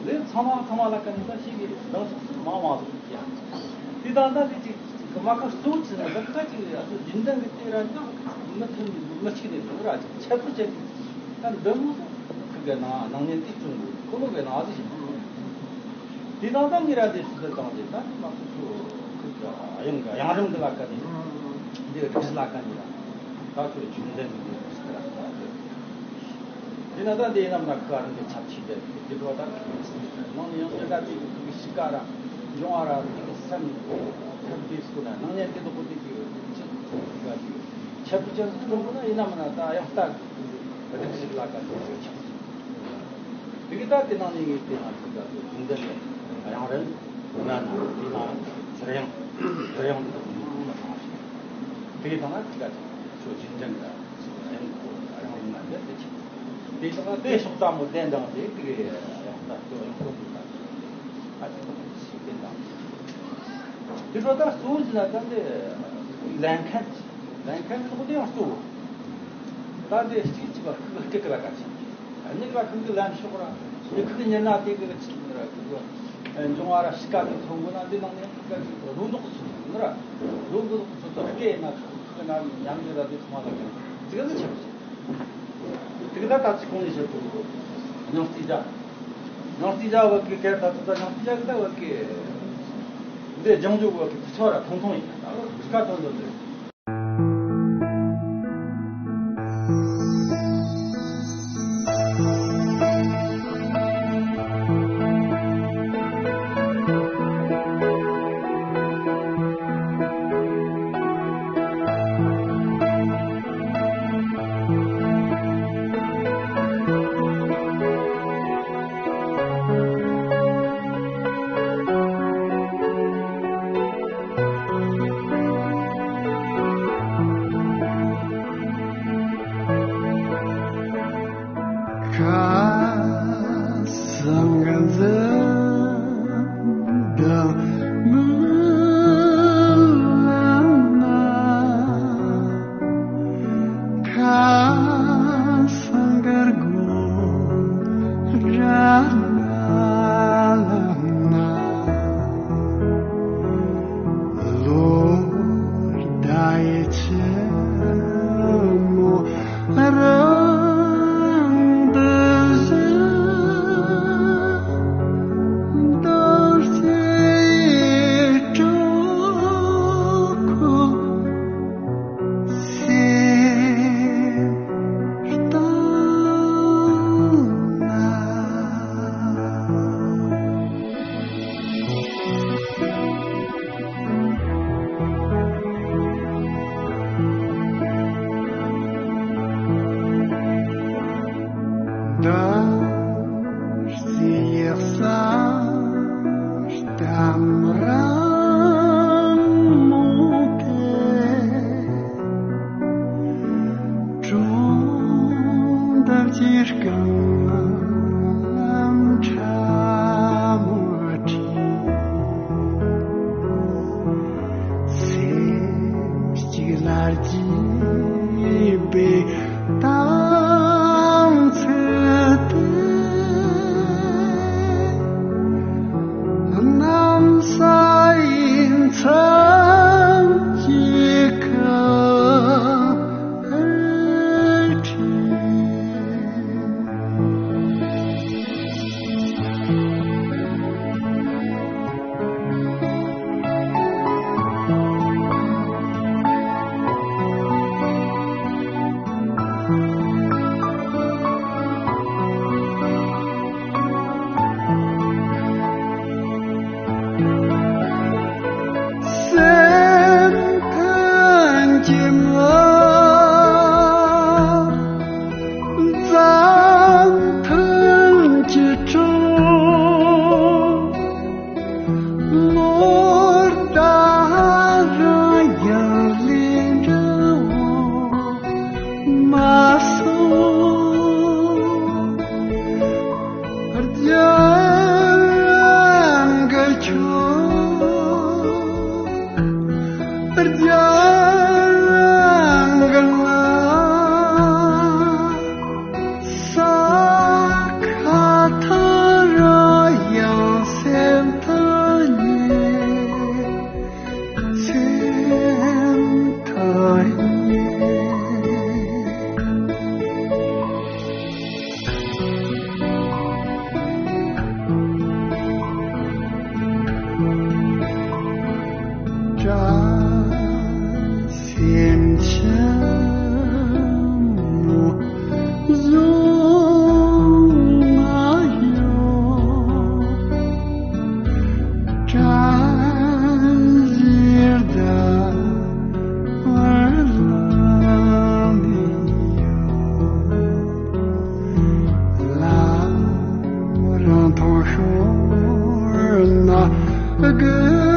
ལས་ཚང་མ་ཚང་མ་ལ་ཀ་ནི་ད་ཤི་གི་རང་ཚོགས་སུ་མང་མང་སོང་ཀྱང་། དེ་དང་ད་དེ་ཅིག་མ་ཁ་གཙོ་བོ་ཆེ་ན་ད་ཁ་ཅིག་ཡ་སོ་རྒྱུན་ལྡན་གི་དེ་ར་ཡང་མི་མཐུན་མི་གཅིག་ནས་འགྲོ་ར་ཅིག་ཁྱད་པར་ཅན་གི་ད་འདི་མོ་སོ་ཁུག་གི་ནང་ནང་ཉིད་དེ་བཙུན་གི་ཁོ་ལོ་གི་ནང་དེ་བཞིན། དེ་དང་ད་ངེད་རང་དེ་སུ་ཚོད་བཏང་དེ་ད་དེ་མ་ཁུ་ཚོ་ཁུ་ཚོ་གཡང་གི་གཡང་རིམ་གི་ལ་ཀ་ནི་འདི་སྒྲིག་གཞི་ལ་ཀ་ནི་ད་ད་ཚོ་རྒྱུན་ལྡན་གི་འདི་སྒྲིག་གཞི་ལ་ཀ་ནི་དེ་ན་ད་དེ་ནམ་ན་ཁུ་རང་གི་ཆབ་ཆི་བྱས་དེ་དེ་ཁོ་ད་ནང་ནས་ཡང་དེ་ད་དེ་ཁུ་གི་གཤིས་ཀ་ར་འབྱུང་བ་ར་དེ་གི་སེམས་ཁུ་དེ་སུ་ན་ནང་ནས་དེ་དོ་ཁོ་དེ་གི་ཆི་ཁུ་ག་དེ་ཁྱད་པར་ཅན་སུ་ཁོ་ན་ཡིན་ནམ་ན་ད་ཡང་ལྟ་གི་སྒྲིག་གཞི་ལ་ཀ་ནི་ཆབ་ཆི། དེ་གི་ད་དེ་ནང་ནས་ངས་དེ་ང་ཚོ་ད་དུང་རྒྱུན་ལྡན་གྱི་གཡང་རིམ་ན་ན་དེ་ན་ཚེར་གཡང་ཚེར་གཡང་དེ་དག་མང་མང་བཏང་ཞིང་། དེ་གི་ད་ང་ཚོ་ད་ཚོ་རྒྱུན་ལྡན་གྱི་གཡང་གཡང་རིམ་ན་དེ་དེ་ཆེ། དེ་ད་ང་དེ་ཕྱོགས་དང་མོ་གདན་དང་དེ་དེ་གི་གཡང་ད་དེ་གཡང་ཐོག་ཏུ་ད་ཨ་ཅེ་ད་ཞིག་གདན་དང་། དེ་ཚོ་ད་གཙོ་བོ་ཞིག་ན་ད་འདི་ལེན་མཁན་ལེན་མཁན་ཚོ་དེ་ཡང་གཙོ་བོ། ད་འདི་གཅིག་གཅིག་པ་ཁུག་སྐེ་ཀི་ལ་ཀ་ཆེ། གཉིས་ཀ་ཁུག་གི་ལན་ཤོག་ར། འདི་ཁུག་གི་ཉེ་ན་དེ་གི་ཆི་ར་ཁུག་གི་འབྱུང་བ་ར་ཤི་ཀ་གི་ཐོན་གོ་ན་འདི་ནང་ནས་ཁུག་གི་རུ་འདོགས་སུ་ནི་ར། རུ་འདོགས་སུ་ཚོ་སྐེ་ཡིན་ན་ཁུག་གི་ན་ཉམས་ལེན་ར་འདི་ཚང་མ་ལ་ཀ་ཅིག་གི་ཆེ་བ་ཆེ། དེ་གི་ད་ད་ཅི་གོང་ནས་བཤད་དུ་ཉང་སྟི་ཇ། ཉང་སྟི་ཇ་བ་གི་སྐད་ད་ད་ཉང་སྟི་ཇ་གི་ད་བ་གི་འདི་ལྗང་ཇུ་བ་གི་ཚོ་ར་ཐུང་ཐུང་ཡིན་ད་ཤི་ཀ་ཐོན་འདོད་འདོད། བཀྲ་ཤིས་ཆེན་མོ་བཟུང་ང་ཡོད། བཀྲ་ཤིས་ཟླ་བ་ལ་ནི་ཡོད། ལ་རང་ཐོང་ཤོར་ན་དགེ་